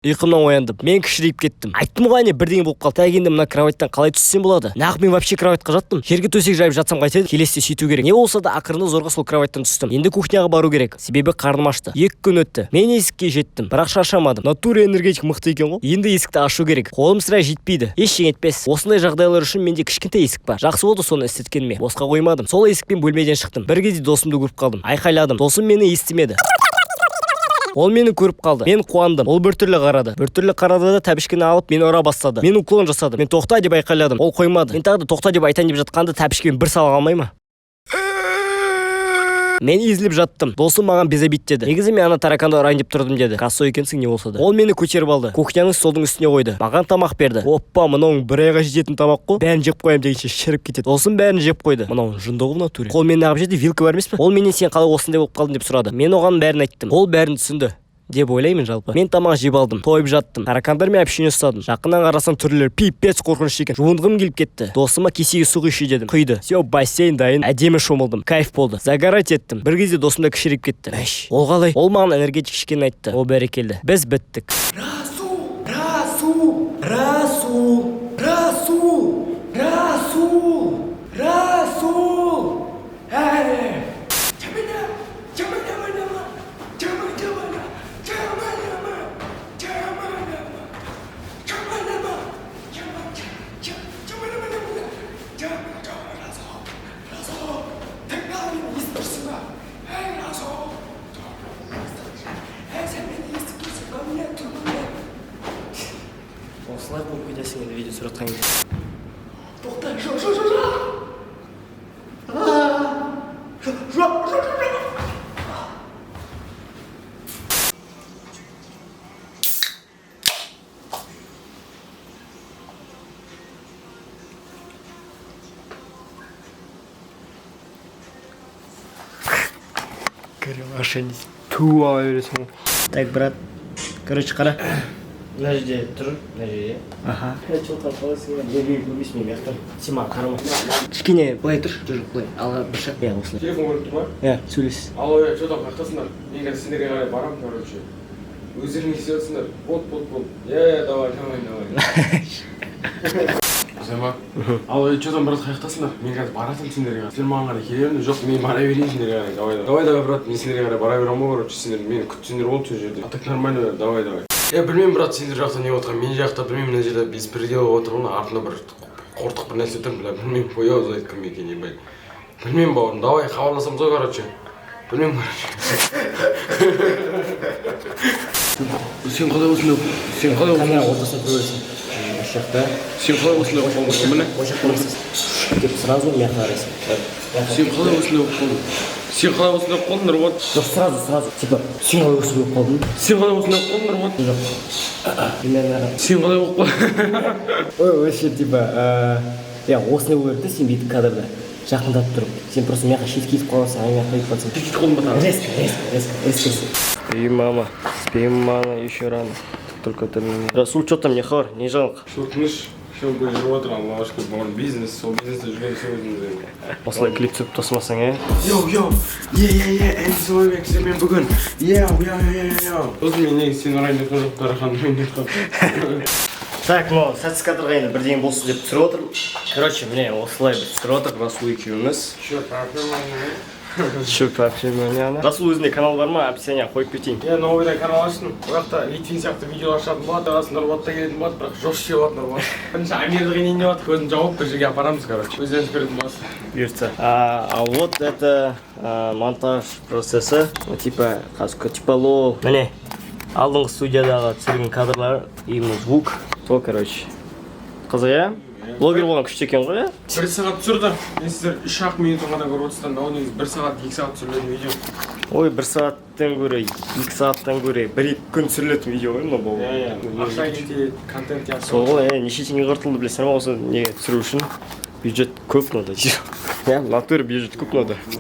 Ұйқымнан ояндым, мен кішірейіп кеттім. Айттым ғой, әне, бірдеңе болып қалды. Так, енді мына кроваттан қалай түссем болады? Нағып мен вообще кроватьқа жаттым? Жерге төсек жайып жатсам қайтеді? Келесіде сөйту керек. Не болса да, ақырында зорға сол кроваттан түстім. Енді кухняға бару керек, себебі қарным ашты. 2 күн өтті. Мен есікке жеттім, бірақ шаршамадым. Натуре энергетик мықты екен ғой. Енді есікті ашу керек, қолым сірә жетпейді. Ештеңе етпес, осындай жағдайлар үшін менде кішкентай есік бар. Жақсы болды соны істеткеніме, босқа қоймадым. Сол есікпен бөлмеден шықтым. Бір кезде досымды көріп қалдым, айқайладым. Досым мені естімеді. Ол мені көріп қалды, мен қуандым. Ол біртүрлі қарады, біртүрлі қарады да, тәпішкені алып, мені ұра бастады. Мен уклон жасадым. Мен «Тоқта!» деп айқайладым, ол қоймады. Мен тағы да «Тоқта!» деп айтайын деп жатқанда, тәпішкемен бір сала алмай ма, мен езіліп жаттым. Досым маған «Без обид» деді. Негізі мен ана тараканды ұрайын деп тұрдым деді. Косой екенсің не болса да. Ол мені көтеріп алды, кухняның столдың үстіне қойды, маған тамақ берді. Оппа, мынауың бір айға жететін тамақ қой, бәрін жеп қоямын дегенше шіріп кетеді. Досым бәрін жеп қойды. Мынау жынды ғой в натуре. Қолмен неғып жеді? Вилка бар емес пе? Ол менен «Сен қалай осындай болып қалдың?» деп сұрады. Мен оған бәрін айттым. Ол бәрін түсінді деп ойлаймын. Жалпы, мен тамақ жеп алдым, тойып жаттым. Таракандармен общение ұстадым. Жақыннан қарасаң, түрлері пипец қорқынышты екен. Жуынғым келіп кетті. Досыма «Кесеге су құйшы» дедім. Құйды. Все, бассейн дайын. Әдемі шомылдым, кайф болды, загорать еттім. Бір кезде досым да кішірейіп кетті. Мәш, ол қалай? Ол маған энергетик ішкенін айтты. О, бәрекелді, біз біттік. Расул, Расул, Расул, Расул, Расул, Расул. Эй! Чамана, чамана, чамана, чамана, чамана, чамана, чамана, чамана, чамана, чамана, Расул, Расул, тыңда, мені естіп тұрсың ба? Эй, Расул! Эй, сен мені естіп тұрсың ба? Міне тұрмын мен. Осылай болып кетесің енді видео түсіріп жатқан кезде. Тоқта, жоқ, жоқ, жоқ, жоқ. Жоқ, жоқ, жоқ, жоқ. Ту ала бересің ғой. Так, брат, короче, қара, мына жерде тұр, мына жерде. Аха, че там, қалайсың? Мен көрмейсің, мен жақтан, сен маған қарама, кішкене былай тұршы. Жоқ, былай алға бір шаг, иә, осылай. Телефон көріп тұр ма? Иә, сөйлес. Алло, е, че там, қаяқтасыңдар? Мен қазір сендерге қарай барамын, короче. Өздерің не істеп жатсыңдар? Болды, болды, болды. Иә, иә, давай, давай, давай. Сен ба? Алло, е, че там, брат, қаяқтасыңдар? Мен қазір баратырмын сендерге қарай. Сендер маған қарай келе беріңдер. Жоқ, мен бара берейін сендерге қарай. Давай, давай. Давай, давай, брат, мен сендерге қарай бара беремін ғой, короче. Сендер мені күтсеңдер болды сол жерде. А так нормально, давай, давай. Е, білмеймін, брат, сендер жақта не болып жатқанын. Мен жақта білмеймін, мына жерде беспредел болып отыр ғой. Артында бір қортық бір нәрсе тұр, бля, білмеймін, хуй знает кім екенін, ебать. Білмеймін, бауырым, давай хабарласамыз ғой, короче. Білмеймін, короче. Сен қалай осындай, сен қалай Камера ортасына тұра бересің осы жақта. Сен қалай осындай болып қалдың, міне? Осы жақта бастайсың деп, сразу мына жаққа қарайсың. Сен қалай осындай болып қалдың? Сен қалай осындай болып қалдың, Нұрболат? Жоқ, сразу, сразу, типа «Сен қалай осындай болып қалдың?» Сен қалай осындай болып қалдың, Нұрболат? Жоқ, примерно. Сен қалай болып қалдың? Ой, вообще, типа, иә, осындай болу керек та. Сен бүйтіп кадрда жақындап тұрып, сен просто мына жаққа шетке кетіп қаласың, ана жаққа кетіп қалсаң. Кетіп қалдым ба тағы? Резко, резко, резко, резко. Спи, мама, спи, мама, еще рано. Только ты меня. Расул, что там, не хабар, не жаңалық? Все тыныш, все жүріп жатыр, аллаға шүкір, бауырым, бизнес, сол бизнесте жүрген, сол өзіміз енді. Осылай клип түсіріп тастамасаң, иә? Йоу, йоу, е, е, е, MC Ойбек, сенімен бүгін. Йоу, йоу, йоу, йоу. Сосын мен негізі сені ұрайын деп тұрған жоқ, Дархан, мен деп қалдым. Так, мынау сәтсіз кадрға енді бірдеңе болсын деп түсіріп отырмын. Короче, міне, осылай біз түсіріп отырмық, Расул екеуміз. Че, проблема? Че, проблема? Расул, өзінде канал бар ма? Описание қойып кетейін. Иә, новыйдан канал аштым. Ол жақта Литвин сияқты видеолар шығатын болады, арасында Нұрболат та келетін болады, бірақ жестче болады Нұрболат. Бірінші Амирді қинайын деп жатыр, көзін жауып бір жерге апарамыз, короче. Өздеріңіз көретін боласыз. Бұйыртса. А вот это монтаж процесі. Ну, типа, қазір, типа, лол. Міне, алдыңғы студиядағы түсірген кадрлар, именно звук. То, короче. Қызық, иә? Блогер болған күшті екен ғой, иә? Бір сағат түсірді. Мен сіздер 3-ақ минут ғана көріп отырсыздар, мынау негізі бір сағат, 2 сағат түсірілетін видео. Ой, бір сағаттан гөрі, 2 сағаттан гөрі бір-екі күн түсірілетін видео ғой мынау бұл. Иә, иә. Ақша кетеді, контент жақсы. Сол ғой, неше теңге құртылды, білесіңдер ма, осы неге түсіру үшін? Бюджет көп мынада. Иә, в натуре бюджет көп мынада.